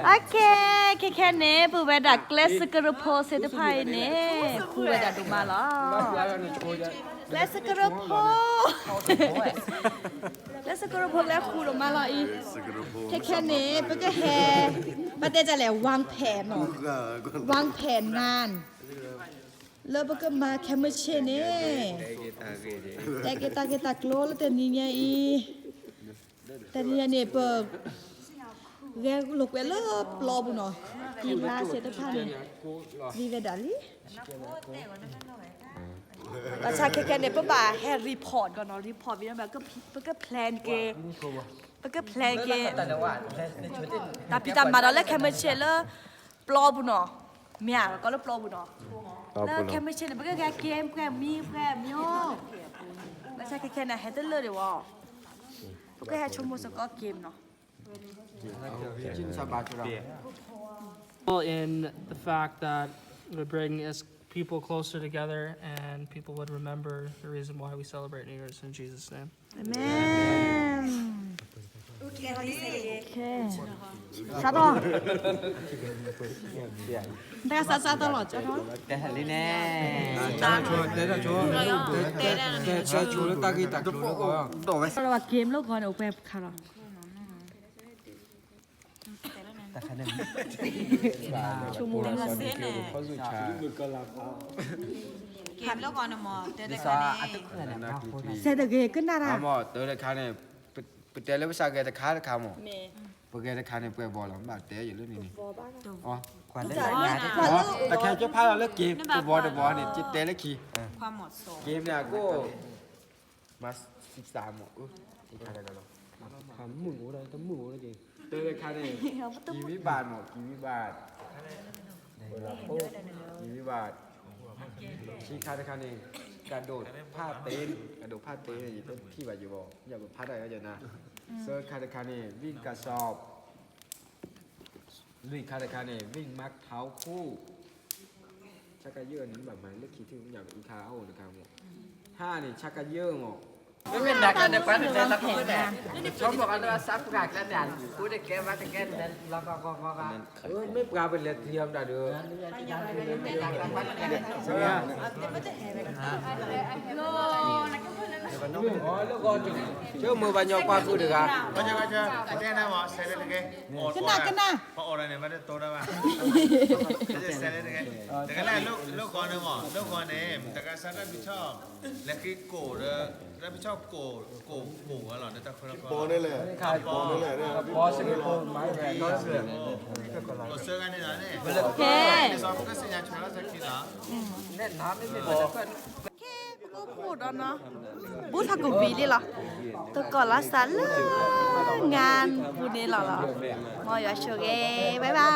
Okay, ခဲခဲန့ၣ် ပဝဲဒၣ်ကျဲစကရူဖိသ့ၣ်တဖၣ်အံၤန့ၣ် ဃူဝဲဒၣ်ဒိၣ်မးလီၤ. ကျဲစကရူဖိ, ကျဲစကရူဖိလၢဃူဒိၣ်မးလီၤအံၤ, ခဲခဲန့ၣ် ပကဟဲ, ဘၣ်တဲတၢ်လဲၣ် ဝၣ်ဖဲၣ်နီၤ, ဝၣ်ဖဲၣ်နၢ် လၢပကမၤခဲမုၢ်ဆ့ၣ်န့ၣ်, တဲက့ၤတၢ်ဂ့ၢ်တၢ်ကျိၤလၢတနံၤညါအံၤ, တနံၤညါန့ၣ် ပ ဂဲၤလိာ်ကွဲလၢပျီပူၤနီၤ, သံလါသ့ၣ်တဖၣ်န့ၣ် သံဝဲဒၣ်လံ. ဘၣ်ဆၣ်ခဲခဲန့ၣ် ပဘၣ်ဟဲ report ကီးနီၤ, report ဝံၤ ပက plan က့ၤ, ပက plan က့ၤ တၢ်ဖံးတၢ်မၤဒီးလၢခဲမုၢ်ဆ့ၣ်လၢပျီပူၤနီၤ, မ့ၢ်ဧါ, ကီးလၢပျီပူၤနီၤ, လၢခဲမုၢ်ဆ့ၣ်န့ၣ် ပကဂဲၤ game ပှဲၤမံပှဲၤမံ, ဘၣ်ဆၣ်ခဲခဲန့ၣ် ဟဲတလၢာ်ဒံးဝဲ, ပကဟဲဆိကမိၣ်စ့ၢ်ကီး game နီၤ. In the fact that it would bring us people closer together and people would remember the reason why we celebrate New Year's in Jesus' name. Amen. Okay. စးထီၣ်, တၢ်စးစးထီၣ်လီၤ, စးထီၣ်, တဲလၢတၢ်ဂ့ၢ်တၢ်ကျိၤလၢကီး, တၢ်လၢ game လၢကီးန့ၣ် အိၣ်ပှဲၤခါလီၤ. စဲးတဂ့ၤကနၣ်တၢ်, တဲတခါန့ၣ်, ပတဲလၢပစးဂဲၤတခါတခါမး, ပဂဲၤတခါန့ၣ် ပှဲၤဘီလီၤ, မ့ၢ်ဘၣ်တဲယၤလၢန့ၣ်န့ၣ်, တခဲကဖးလီၤလၢ game တဘီတဘီန့ၣ် ယတဲလၢခံ, game န့ၣ်အကိၣ် မၤစံးစးမး, တခါန့ၣ်, တမုၣ်အိၣ်လၢက့ၤ, တခါန့ၣ်, ကံၤဝံဘၣ်မး, ကံၤဝံဘၣ်, ကံၤဝံဘၣ်, ခံခါတခါန့ၣ်, ကဒိၣ်ဖးတ့, ကဒိၣ်ဖးတ့န့ၣ် ယတထံၣ်ဘၣ်ယဘီ, ယကဖးတၢ်ယၤနၤ, သၢခါတခါန့ၣ် ဝံၣ်ကစီၣ် လွံၢ်ခါတခါန့ၣ် ဝံၣ်မၤထီခိၣ်, ဆၣ်ကယၢၢ်န့ၣ် နဘၣ်မၤလၢခံထံၣ်ညၣ်အုခါအအိၣ်တခါမး, ဟါန့ၣ် ဆၣ်ကယၢၢ်မး, မ့မ့ၢ်နၤကျဲန့ၣ် ပှၤတတဲလီၤကီၢ်န့ၣ်, ဆိကမိၣ်အီၤလၢအစးပှၤကျဲန့ၣ်, ပူၤတကဲဘၣ်တကဲန့ၣ်လီၤကီၢ်ကီၢ်ကီၢ်ဘၣ်, မ့ၢ်ပှၤပလဲၤတံၤအီၤမတၤဒီး ဆိကမိၣ်ဘၣ်ညီကွၢ်ဃုာ်တဂၤ, ကနၣ်ကနၣ်, ပအီၣ်ဒၣ်န့ၣ် ဘၣ်တတိတၢ်ဘၣ်, တကဲလၢ လိၣ်ကီန့ၣ်မး, လိၣ်ကီန့ၣ် တကးစးတၢ်ဖံးဆီၣ်, လဲၤဃ့ကိၣ်ဒီး, တၢ်ဖံးဆီၣ်ကိၣ်, ကိၣ်ကိၣ်ဝဲလီၤ တၢ်ခီလီၢ်ခီလီၢ်, ကိၣ်ဆၢဂၤန့ၣ်လီၤန့ၣ်, ပကစံၣ်ညီၣ်ထွဲလီၤသခံလီၤ, ပကအိၣ်ဖှိၣ်ဒီးနီၤ, ဘူၣ်ထီၣ်ကဝံၤလံလီၤ, တကီၢ်လီၤစၢ်လၢ ငါပူၤန့ၣ်လီၤလီၤ, မ်ယွၤဆိၣ်ဂ့ၤ, bye bye.